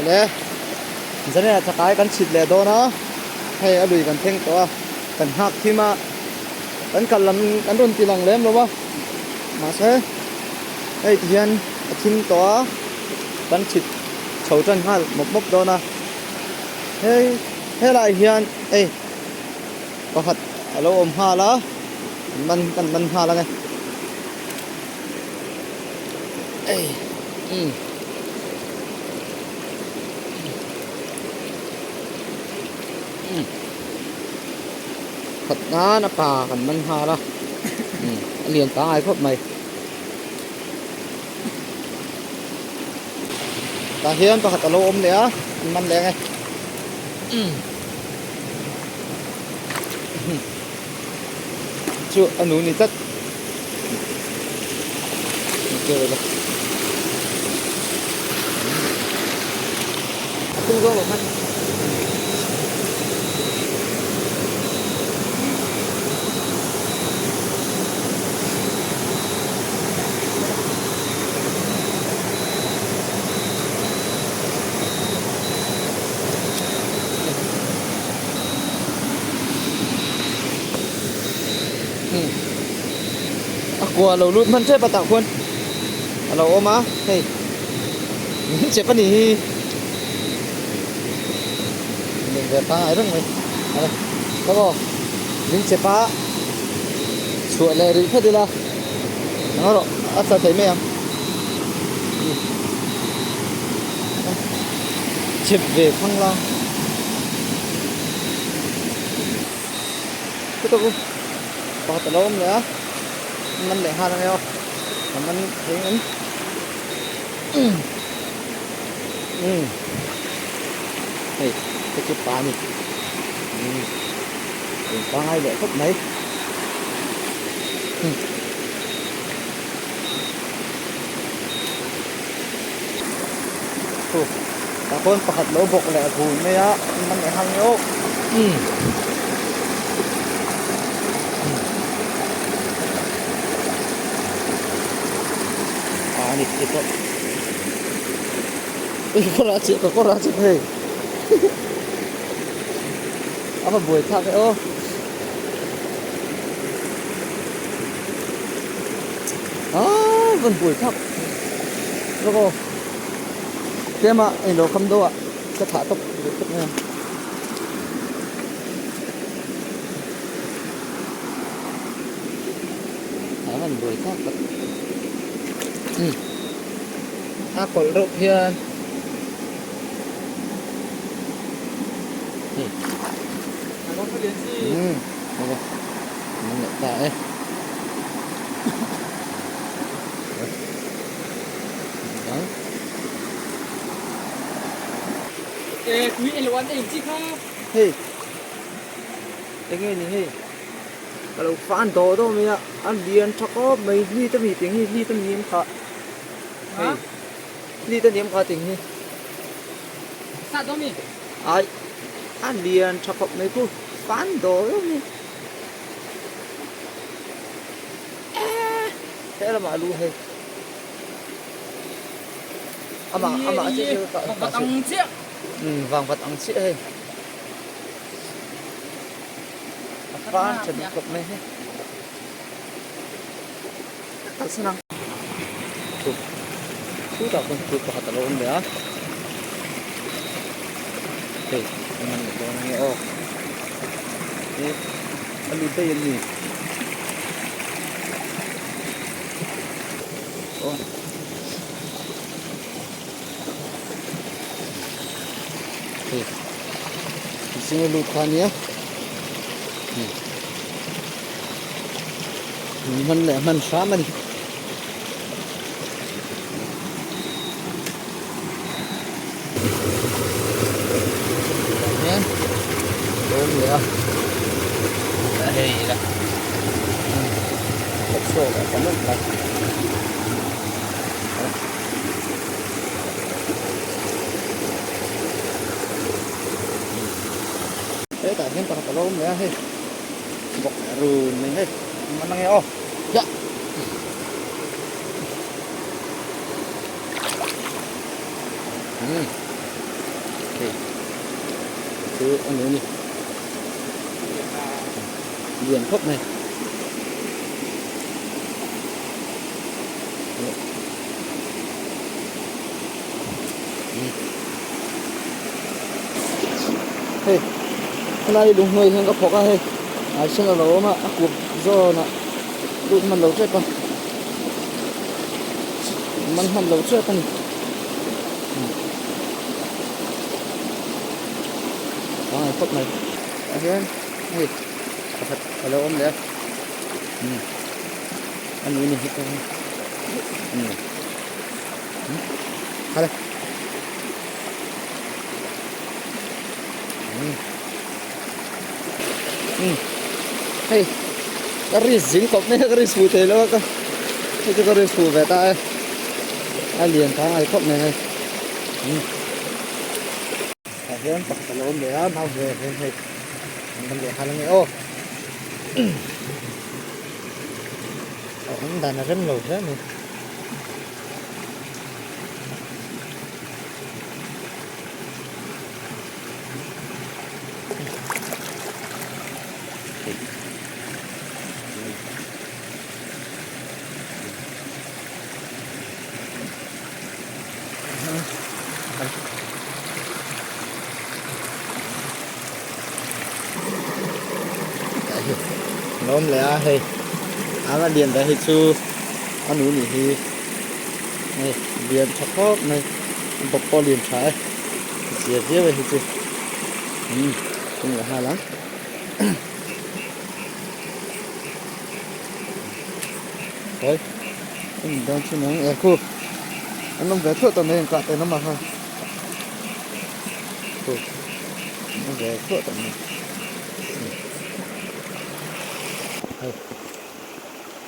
Le Zanina chakai kan chhit leh dawn a, hei a lui kan thleng tawh a, kan nghak thim a, kan kal lam kan rawn ti lang lem lo a, mahse hei ti hian a thim tawh a, kan chhit chho tan nghal mawp mawp dawn a, hei helaiah hian hei pakhat a lo awm nghal a, man kan man nghal ang e. Ei umm umm khat nan a pa kan man nghal a umm a lian pangai khawp mai tah hian pakhat a lo awm leh a an man leh ang e umm chu a nu ni tlat. A kua lo lut hman tep a tah khuan a lo awm a hei min chep a nih hi min ve pangai reng mai a ka aw min chep a chhuah leh rih phet ila eng erawh a tla thei mai ang chep ve phang la. Chutah u pakhat a lo awm leh a an man leh nghal ang e aw an man thei ang em umm hei hei chu pa a ni umm in pangai leh khawp mai umm chu tah khawn pakhat lo bawk leh a bul mai a an man leh nghal ang e aw umm. A ni hei pawh ui kawr ah chiah ka kawr ah chiah hei a va buai thlak e aw. Aa van buai thlak lawk aw tlem a englo kham deuh ah ka thlah tawp duh tawp mai ang. A van buai thlak tak umm a kawlh reuh hian hei umm an leh ta e. Hei enge ni hei ka lo fan dawh dawh mai a a lian tha khawp mai hli te mi ting hi hli te mi an khah hei hli te ni an khah ting hi ai a lian tha khawp mai khu fan dawh dawh mai. He lamah a lu hei. Amah amah chiah chu ka Vangvat ang chiah. Um vangvat ang chiah hei. A fan tha duh khawp mai hei. Kalsan ang. Chu chutah khawn chu pakhat a lo awm leh a. Hei a man leh dawn ange aw. He a lut daih em ni? Aw. Hei mihring a lut kha ania. Min hman leh hman hram a ni. Hian awm leh a hei la kawt chhuak leh ta nawlh mai. Hetah hian pakhat a lo awm leh a hei. Bawk leh run mai hei man ange aw ya um. Hei chu a ni a ni lian khawp mai. Hei helai lung hnuai hian ka phawk a hei a sen a lo awm a a kut zawnah lut hman lo tep a man hman lo tep a ni. Pangai khawp mai tah hian hei pakhat a lo awm leh a umm a ni a ni heta hi umm khala umm umm hei ka risk zing khawp mai a ka risk fuh thei lo a ka hei chu ka risk fuh ve ta e a lian pangai khawp mai hei umm. Tah hian pakhat a lo awm leh a mau ve hian hei an man leh nghal ange aw a awm dan a rem lo hle mai. Lawm leh a hei a va lian ber hi chu a nu nih hi hei lian tha khawp mai bawk pawh lian tha e zia viau e hi chu umm tum leh nghal ang. Oi hemi dawn chu nang e khu an awm ve thluah tawh mai engkah ten awm ah khan khu an awm ve thluah tawh mai hei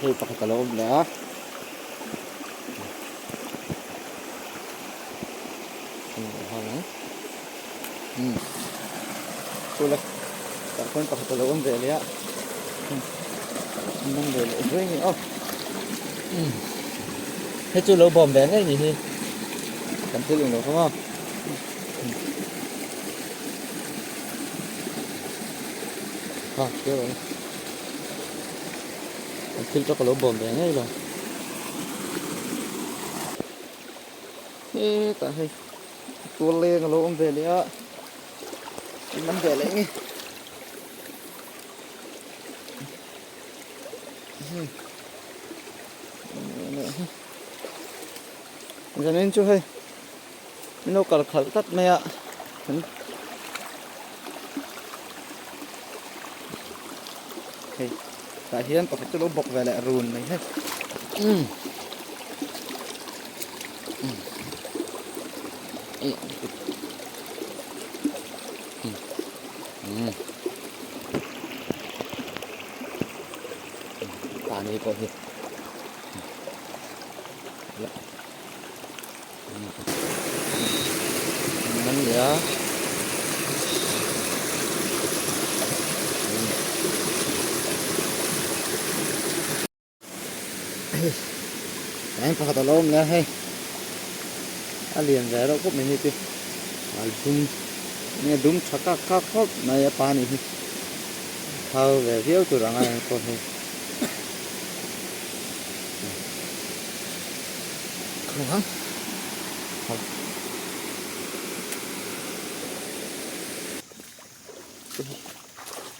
hei pakhat a lo awm leh a. Chula tah khuan pakhat a lo awm ve leh a an awm ve leh zuai a ni aw hei chu lo bawm ve ngei ni hi kan thil englo kha maw ha thil ang kan thil chu ka lo bawm ve ngei lo hetah hei tual leng a lo awm ve leh a in an ve leh nge zanin chu hei min lo kal khalh tlat mai a hei tah hian pakhat chu lo bawk ve leh run mai hei umm. Pani pawh hi man leh a. Eng pakhat a lo awm leh a hei a lian ve reuh khawp mai hi chu a dum enge dum tha kak kak khawp mai a pa nih hi thau ve viau tur ang a eng pawh hi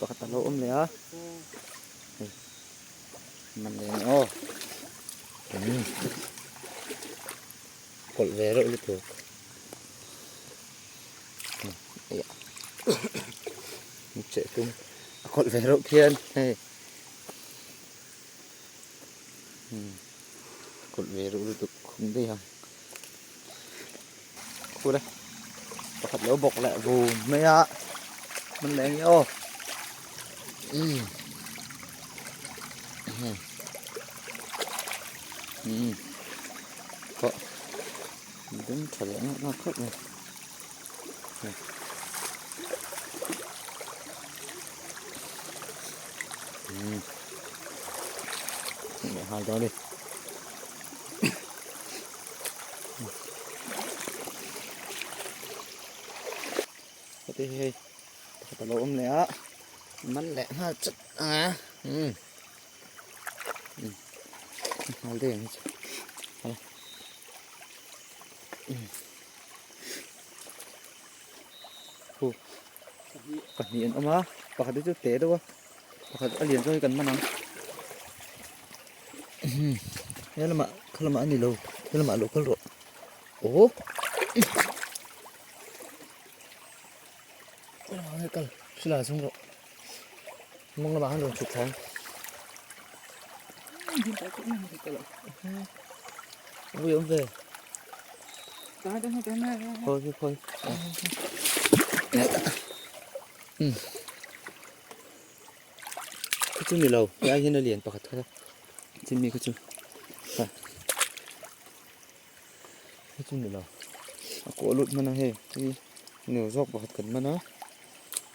pakhat a lo awm leh a. Man leh ang aw umm kawlh ve reuh lutuk eiah cheh tum a kawlh ve reuh khian hei umm kawlh ve reuh lutuk khum daih ang khur e pakhat lo bawk leh vum mai a man leh ang aw umm umm pawh dum tha leh ngak ngak khawp mai umm leh nghal dawn a ni. Heti hi hei pakhat a lo awm leh a man leh nghal chat ang a umm umm nghal daih ang hi chu hala umm hu pahnih an awm a pakhat hi chu te deuh a pakhat a lian zawk hi kan man ang umm he lamah kha lamah a ni lo he lamah a lo kal rawh aw. Kal silai chung rawh mawng lamah khan rawn chhuk thla ang ui awm ve khawi khawi um kha chu ni lo helai hian a lian pakhat kha chimi kha chu Hei chu ni lo a kawh lut hman a hei hi nu zawk pakhat kan man a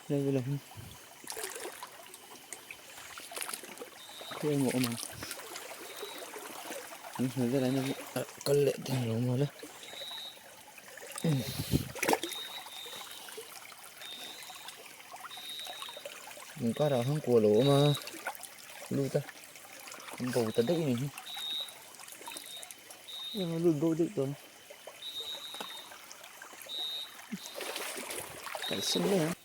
helai velah hian khawi emaw a awm ang an hmuh velah hian kal leh te an lo awm a lung karah khan kua a lo awm a lut a an bo ta daih a ni hi. Lut bo daih tawh kalsan mai ang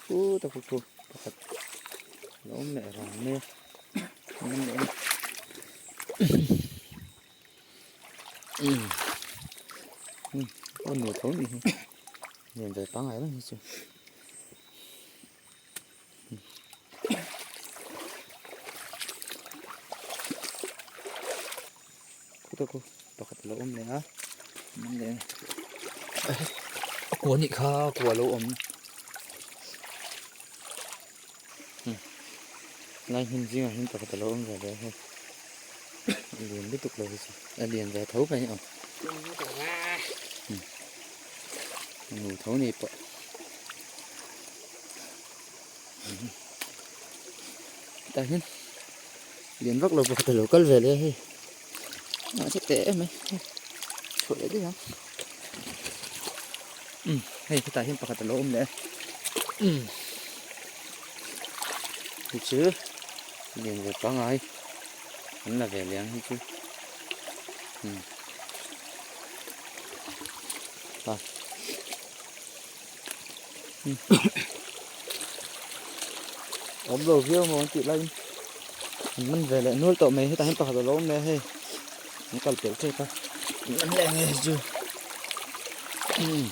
put a khu pakhat a lo awm leh rang mai a an awm leh a ni aw nu tho ni hi lian ve pangngai reng hi chu. Khuta khu pakhat a lo awm leh a awm leh a a kua nih kha a kua a lo awm lai hmun zingah hian pakhat a lo awm ve ve a hei a lian lutuk lo hi chu a lian ve tho mai a nu tho ni pawh. Tah hian lian vak lo pakhat a lo kal ve leh a hei mahse teh em mai chhuah leh daih ang umm hei hetah hian pakhat a lo awm leh a umm hei chu lian ve pangngai an la ve leh ang hei chu umm a. Awm lo viau maw an tih laiin an man ve leh nual tawh mai hetah hian pakhat a lo awm leh a hei an kal pelh tep a an man leh ang e chu umm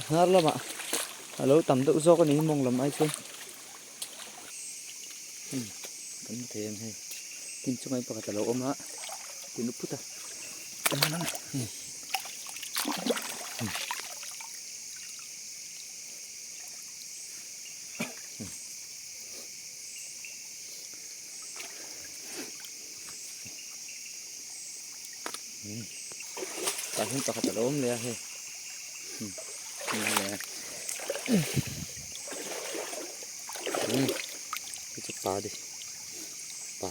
hnar lamah a lo tam deuh zawk a ni mawng lam ai chuan hmm kan hmu thei ang hei tin chungah hian pakhat a lo awm a tin phut a hmm hmm tah hian pakhat a lo awm leh a hei hmm hmm hei chu pa di pa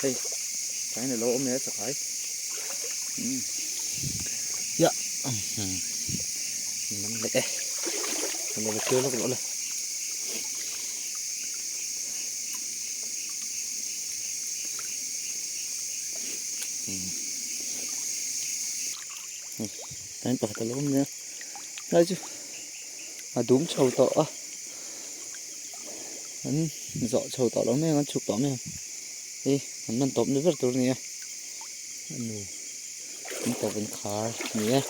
hei tlaiin a lo awm leh a chakai hmm ya hmm man leh e kan lo la lawk loh le. Tlaiin pakhat a lo awm leh a helai chu a dum chho tawh a an zawh chho tawh lo mai ang an chhuk tawh mai ang hei an man tawp ni ber tur a ni a a nu an tawp in khar a ni e.